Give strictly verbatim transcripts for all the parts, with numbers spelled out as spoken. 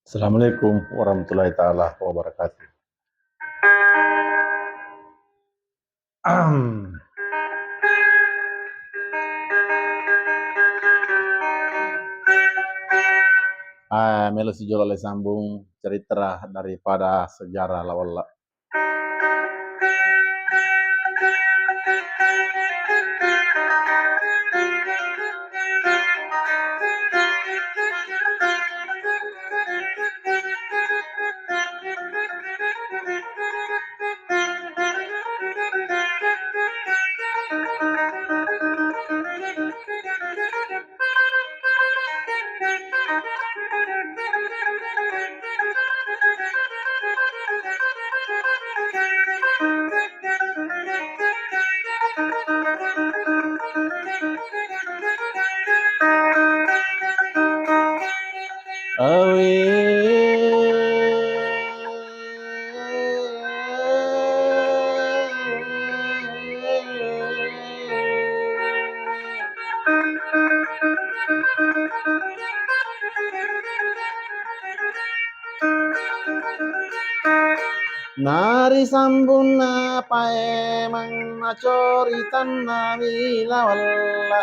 Assalamualaikum warahmatullahi taala wabarakatuh. Ah, melo sijolo le sambung cerita daripada sejarah La Wella. Awe. Narisambunna paemanna coritanna mi La Wella.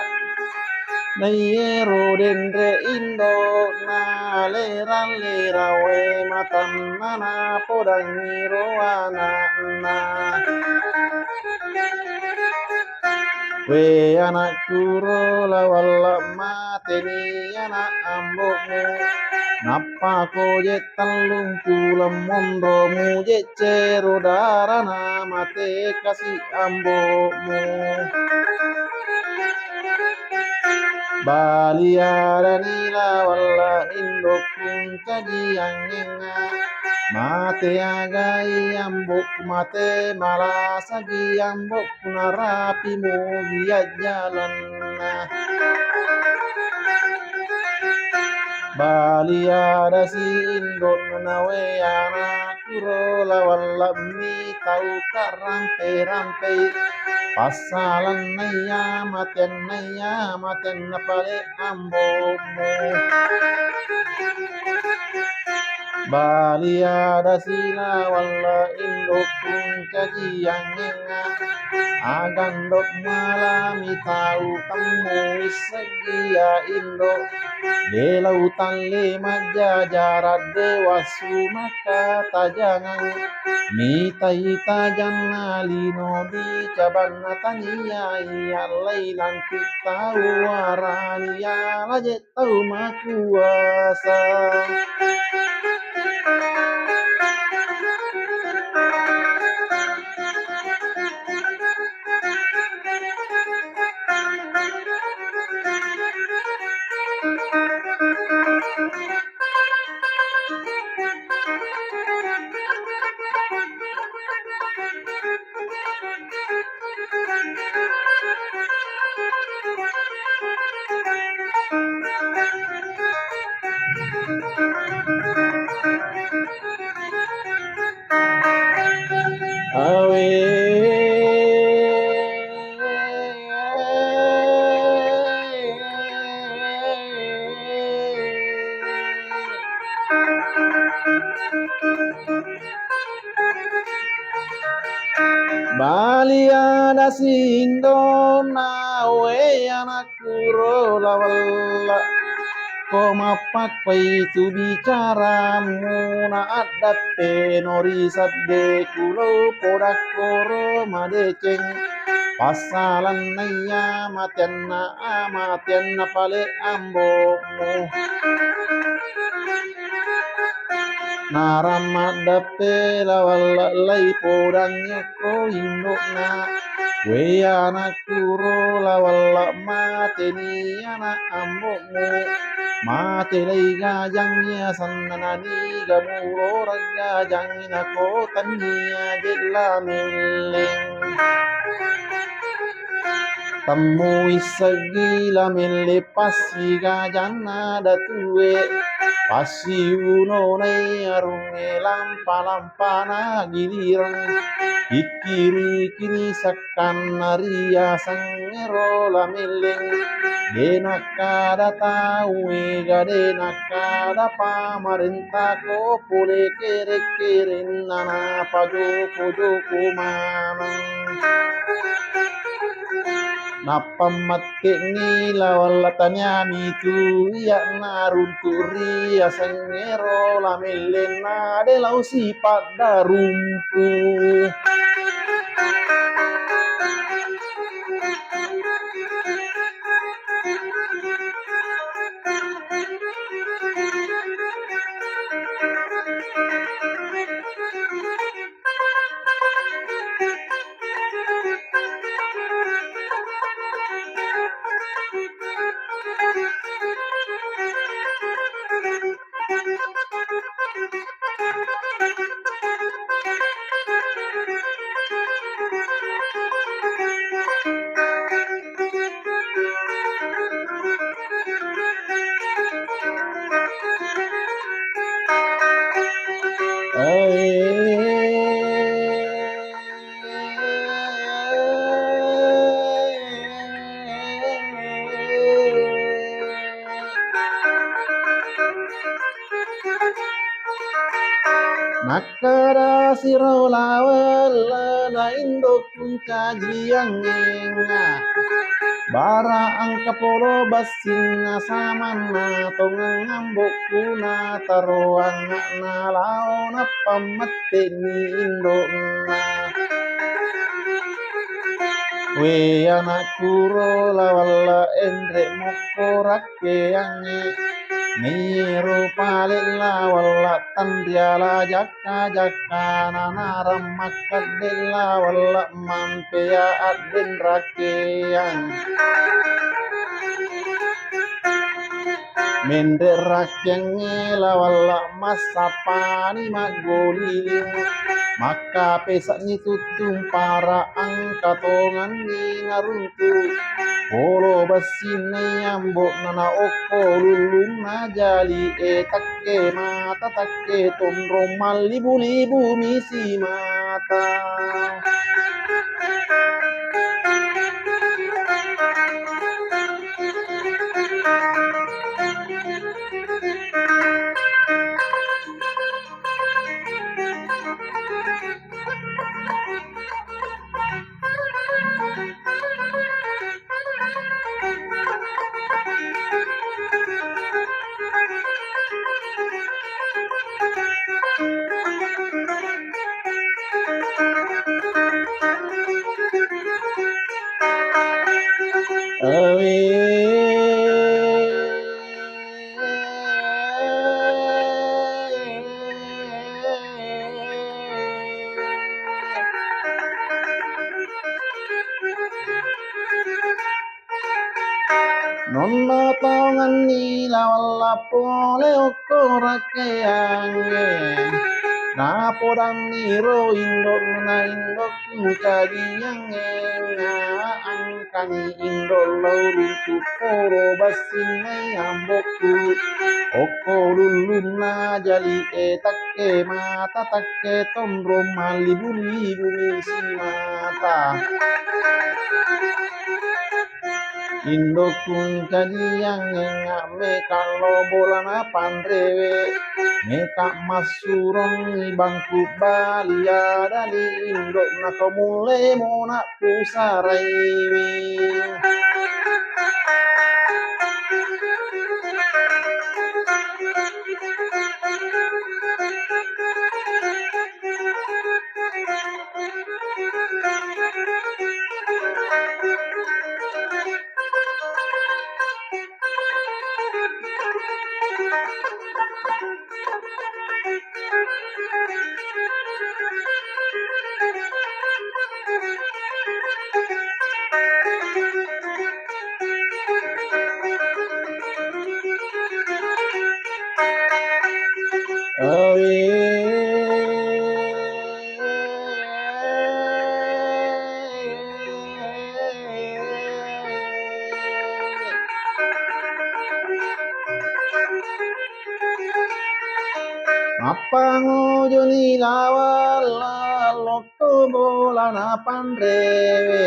Naiyero denre indo'na lerang-lerang wae matanna napodangngi ro ana'na. We anakku ro La Wella, mateni ana' ambo'mu. Nappako je tellung puleng monromu, jeccero darana mate kasi ambo'mu. Bali adani La Wella, indokku caji angenga. Mate agai ambo'ku, mate malasagi ambo'ku, narapi mugi ajjalanna. Bali adasi indo'na, we anakku ro La Wella, mitauka rampe-rampei. Passalanna iya matenna, iya matenna pale ambo'mu. Bali adasi La Wella, indokku caji angenga. Aga ndo mala mitau temmu isseggi ya indo. De la utalle majjajarang, de wassu makkatajangeng. Mitai tajanna lino, bicabanna tania, iya lai lantik tau warani, ya laje tau makuasa. Awe. Bali adasi indona, we anakku ro La Wella. Ko mappakkoi tu bicaramu, na addappeno ri seddeku lao podakkoro madeceng. Passalanna iya matenna amatenna pale ambo'mu. Naramma dappe La Wella, lai podangngi okko indo'na. We anakku ro La Wella, mateni ana' ambo'mu. Mate lai gajangngi asenna, naniga muroreng gajangngi, nako tennia je La Melleng. Temmu isseggi La Melleng, passi gajanna datue. Passiwunonai arungnge lampa-lampana gilireng, ikkirikini sakkanna riasengngero La Melleng. De' nakkada tau ega, de' nakkada pamarenta ko pole kere-kerenna napajoko-joko maneng. Nappa mette'ni La Walla taniami tu iya' naruntu' riasengngero La Melleng, na de' lao sipaddarumpu. Nakkedasi ro La Walla, na indokku ncajiangngengnga. Bara engka polo bassinna samanna tongeng ambokku nataroangnga'na lao nappa mette'ni indo'na. We anakku ro La Walla, enre' mokko rakkeangnge. Naiyaro pale' La Walla tanriala jakka-jakkana, narammakkedde' La Walla mampea addenrakkeang. Menre' rakkeangnge La Walla massappani maggoliling, makkapese'ni tuttung para engka tongenni naruntu'. Polo bassinna ambo'na na okko lullunna jali'e, takke mata takke tonrong mallibu-libu misi mata. Awe. Nonna tongenni La Walla pole okko rakkeangnge. Napodanni ro indo'na, indokku ncajiangnge. Angkani indo' lao runtu' polo bassinna ambokku. Okko lullunna jali'e, takke mata takke tonrong mallibu-libu misi mata. Indokku ncajiangngengnga, mekka lo bolana panrewe, mekka massurongngi bangku bali, adani indo'na ko mulle mona' pusaraiwi. Appangujuni lawalla lokko bolana panrewe.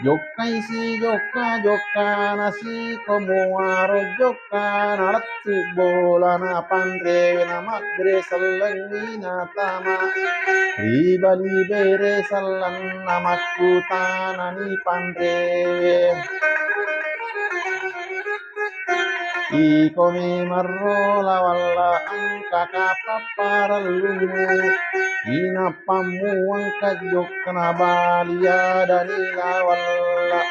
Jokkai sijokka-jokka nasiko muaro jokka nalettu bolana panrewe namabbere sellengngi natama. Ri bali bere sellenna makkutanani panrewe. Iko memerro lawalla engka kapapparellungngu, inappamu engka jokkana bali adani lawalla.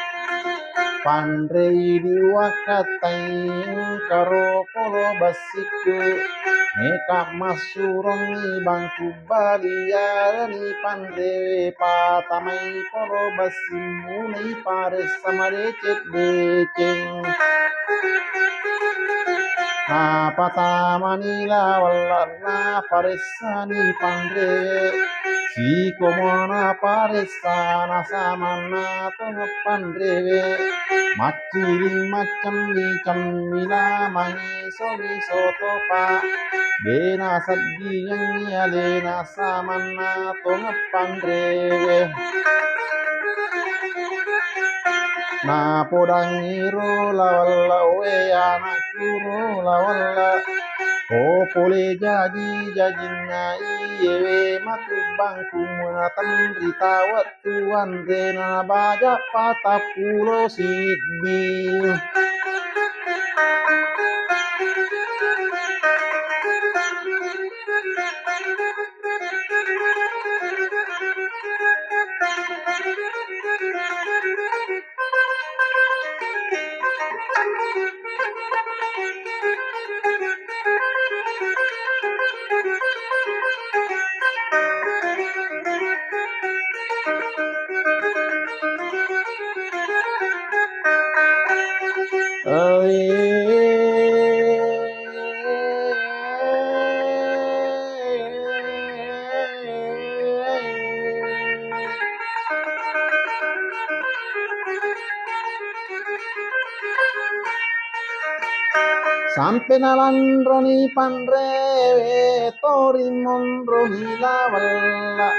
Panrei di wakkattai engkaro polo bassikku, meka massurongi bangku bali adani panrewe patamai polo bassimmu naiparessa madeceng-deceng. Napatamani lawalla naparessani panrewe. Sikomo naparessa nasamanna tongeng panrewe. Macciling maccemmi-cemmi namangi somi sotopa, dena seddingengngi alena samanna tongeng panrewe. Napodangngi ro lawalla, we anakkuro lawalla, ko pole jaji-jajinna iyewe matubbangku munatenri tawet tuanrena baja patappulo siddi. Sampe nalanroni panrewe, tori monroni lawalla.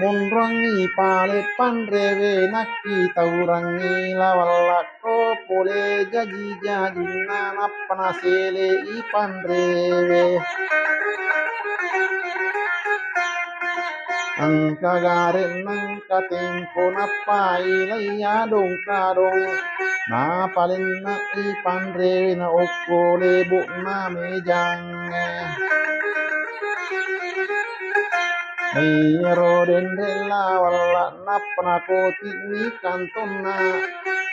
Monroangngi pale panrewe, nakkitaurangngi lawalla. Ko pole jaji-jajinna nappa nasele'i panrewe. Engka gare'na engka tempo nappa ilai adong-kadong. Napalenne'i panrewe na okko lebo'na mejangnge. Iyaro denre lawalla nappa nakoti'ni kantonna,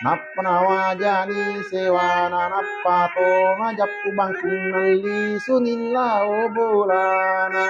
nappa nawajani sewana, nappa to najappu bangkunna lisuni lao bolana.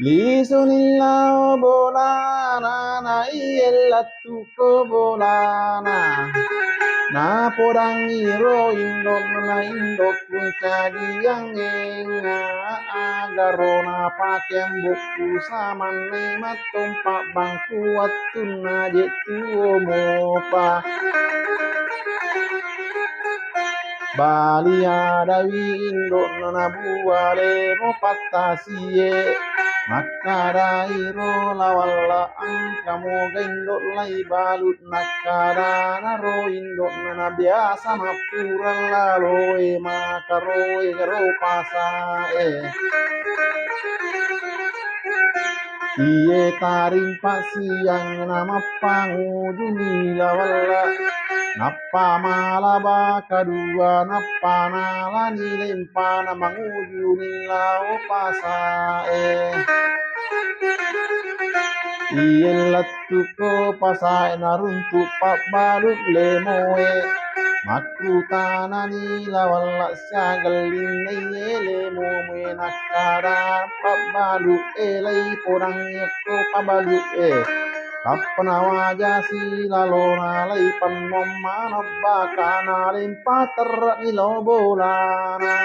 Lisuni lao bolana, naiya lettuko bolana. Napodangngi ro indo'na, na indokku cajiangnge, nga agaro napake ambokku samanne mattompa bangku wettunna je tuo mopa. Bali adawi indo'na nabualemo pattasie. Makkadairo lawalla engka moga indo lai balu. Nakkadanaro indo'na nabiasa mappura laloe makaroe ro pasae. Iye tarimpa siang namappangujuni lawalla. Nappa malaba kadua, nappa nalani lempana mangujuni lao pasae. Iye lettuko pasae naruntu pabbalu lemoe. Makkutanani lawalla siagellinna iye lemoe nakkada pabbalu e lai podang yakko pabbalu e. Tappa nawajasi lalona lai pannong maneng baka nalempa terre'ni lao bolana.